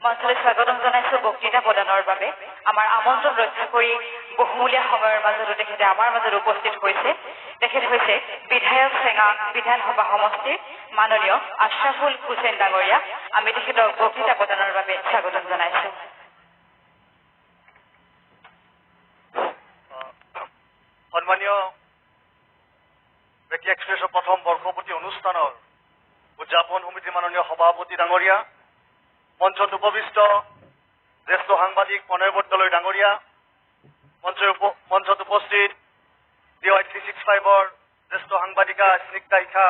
মঞ্চলৈ স্বাগতম জনাইছো বক্তৃতা প্ৰদানৰ বাবে। আমাৰ আমন্ত্ৰণ ৰক্ষা কৰি বহুমূলীয়া সময়ৰ মাজতো তেখেতে আমাৰ মাজত উপস্থিত হৈছে। তেখেত হৈছে বিধায়ক চেঙা বিধানসভা সমষ্টিৰ মাননীয় আশ্ৰাফুল হুছেইন ডাঙৰীয়া। আমি তেখেতক বক্তৃতা প্ৰদানৰ বাবে স্বাগতম জনাইছো। সন্মানীয় বেকী এক্সপ্ৰেছৰ প্ৰথম বৰ্ষপতি অনুষ্ঠানৰ উদযাপন সমিতিৰ মাননীয় সভাপতি ডাঙৰীয়া, মঞ্চত উপবিষ্ট জ্যেষ্ঠ সাংবাদিক প্ৰণয় বৰদলৈ ডাঙৰীয়া, মঞ্চত উপস্থিত DY 365ৰ জ্যেষ্ঠ সাংবাদিকা স্নিগ্ধা শিখা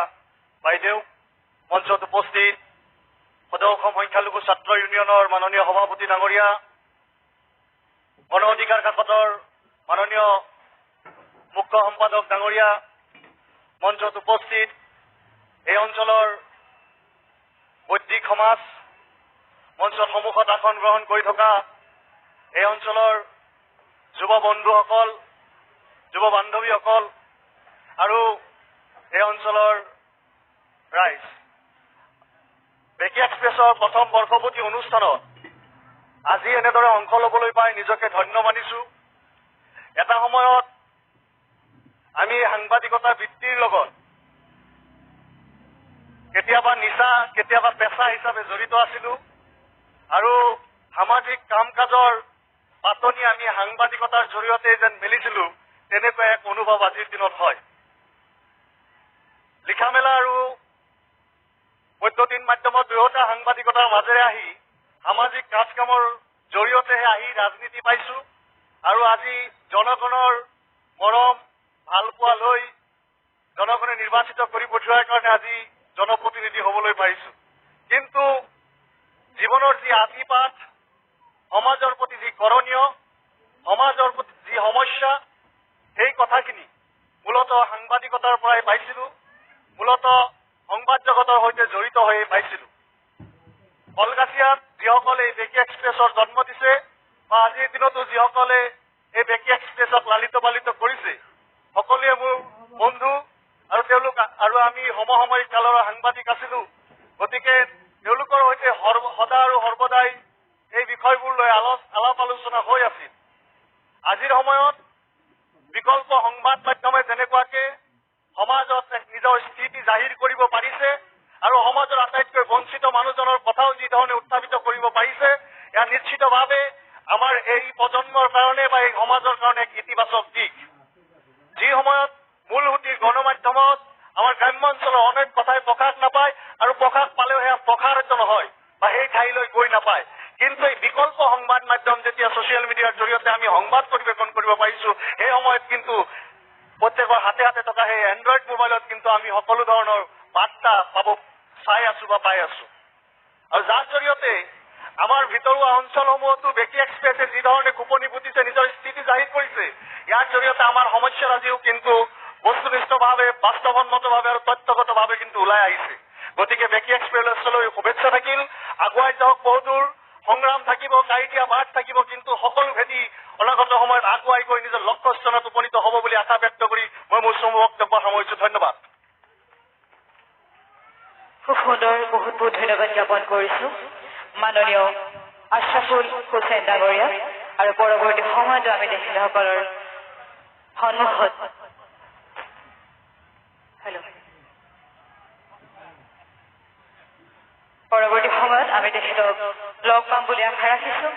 বাইদেউ, মঞ্চত উপস্থিত সদৌ অসম সংখ্যালঘু ছাত্ৰ ইউনিয়নৰ মাননীয় সভাপতি ডাঙৰীয়া, গণ অধিকাৰ কাকতৰ মাননীয় মুখ্য সম্পাদক ডাঙৰীয়া, মঞ্চত উপস্থিত এই অঞ্চলৰ বৌদ্ধিক সমাজ, মঞ্চৰ সন্মুখত আসন গ্ৰহণ কৰি থকা এই অঞ্চলৰ যুৱ বন্ধুসকল, যুৱ বান্ধৱীসকল আৰু এই অঞ্চলৰ ৰাইজ, বেকী এক্সপ্ৰেছৰ প্ৰথম বৰ্ষপতি অনুষ্ঠানত আজি এনেদৰে অংশ ল'বলৈ পাই নিজকে ধন্য মানিছো। এটা সময়ত আমি সাংবাদিকতা বৃত্তিৰ লগত কেতিয়াবা নিচা, কেতিয়াবা পেচা হিচাপে জড়িত আছিলো আৰু সামাজিক কাম কাজৰ পাতনি আমি সাংবাদিকতাৰ জৰিয়তে যেন মেলিছিলো, তেনেকুৱা এক অনুভৱ আজিৰ দিনত হয়। লিখা মেলা আৰু বৈদ্যুতিন মাধ্যমত দুয়োটা সাংবাদিকতাৰ মাজেৰে আহি সামাজিক কাজ কামৰ জৰিয়তেহে আহি ৰাজনীতি পাইছো আৰু আজি জনগণৰ মৰম ভালপোৱা লৈ জনগণে নিৰ্বাচিত কৰি পঠিওৱাৰ কাৰণে আজি জনপ্ৰতিনিধি হ'বলৈ পাৰিছো। কিন্তু জীৱনৰ যি আদিপাঠ, সমাজৰ প্ৰতি যি কৰণীয়, সমাজৰ প্ৰতি যি সমস্যা, সেই কথাখিনি মূলতঃ সাংবাদিকতাৰ পৰাই পাইছিলো, মূলতঃ সংবাদ জগতৰ সৈতে জড়িত হৈ পাইছিলো। কলগাছিয়াত যিসকলে এই বেকী এক্সপ্ৰেছৰ জন্ম দিছে বা আজিৰ দিনতো যিসকলে এই বেকী এক্সপ্ৰেছক লালিত পালিত কৰিছে, সকলোৱে মোৰ বন্ধু আৰু তেওঁলোক আৰু আমি সমসাময়িক কালৰ সাংবাদিক আছিলো। গতিকে তেওঁলোকৰ সৈতে সদা আৰু সৰ্বদাই এই বিষয়বোৰ লৈ আলাপ আলোচনা হৈ আছিল। আজিৰ সময়ত বিকল্প সংবাদ মাধ্যমে যেনেকুৱাকে সমাজত নিজৰ স্থিতি জাহিৰ কৰিব পাৰিছে আৰু সমাজৰ আটাইতকৈ বঞ্চিত মানুহজনৰ কথাও যি ধৰণে উত্থাপিত কৰিব পাৰিছে, এয়া নিশ্চিতভাৱে আমাৰ এই প্ৰজন্মৰ কাৰণে বা এই সমাজৰ কাৰণে এক ইতিবাচক দিশ। যি সময়ত মূল সুঁতিৰ গণমাধ্যমত আমাৰ গ্ৰাম্য অঞ্চলৰ অনেক কথাই প্ৰকাশ নাপায় আৰু প্ৰকাশ পালেও সেয়া প্ৰসাৰিত নহয় বা সেই ঠাইলৈ গৈ নাপায়, কিন্তু এই বিকল্প সংবাদ মাধ্যম যেতিয়া ছচিয়েল মিডিয়াৰ জৰিয়তে আমি সংবাদ পৰিৱেশন কৰিব পাৰিছো, সেই সময়ত কিন্তু প্ৰত্যেকৰ হাতে হাতে থকা সেই এণ্ড্ৰইড মোবাইলত কিন্তু আমি সকলো ধৰণৰ বাৰ্তা পাব চাই আছো বা পাই আছো। আৰু যাৰ জৰিয়তে আমাৰ ভিতৰুৱা অঞ্চলসমূহতো বেকী এক্সপ্ৰেছে যি ধৰণে খোপনি পুতিছে, নিজৰ স্থিতি জাহিৰ কৰিছে, ইয়াৰ জৰিয়তে আমাৰ সমস্যাৰাজিও কিন্তু বস্তুনিষ্ঠভাৱে, বাস্তৱসন্মতভাৱে আৰু তথ্যগতভাৱে কিন্তু ওলাই আহিছে। গতিকে বেকী এক্সপ্ৰেছলৈ শুভেচ্ছা থাকিল। আগুৱাই যাওক, বহুদূৰ সংগ্ৰাম থাকিব, কাঁইটীয়া বাট থাকিব, কিন্তু সকলো ভেদি অনাগত সময়ত আগুৱাই গৈ নিজৰ লক্ষ্যস্থানত উপনীত হ'ব বুলি আশা ব্যক্ত কৰি মই মোৰ চমু বক্তব্য সামৰিছো। ধন্যবাদ। খুব সুন্দৰ, বহুত বহুত ধন্যবাদ জ্ঞাপন কৰিছো মাননীয় আশ্ৰাফুল হুছেইন ডাঙৰীয়া। আৰু পৰৱৰ্তী সময়তো আমি তেখেতসকলৰ সন্মুখত পৰৱৰ্তী সময়ত আমি তেখেতক লগ পাম বুলি আশা ৰাখিছো।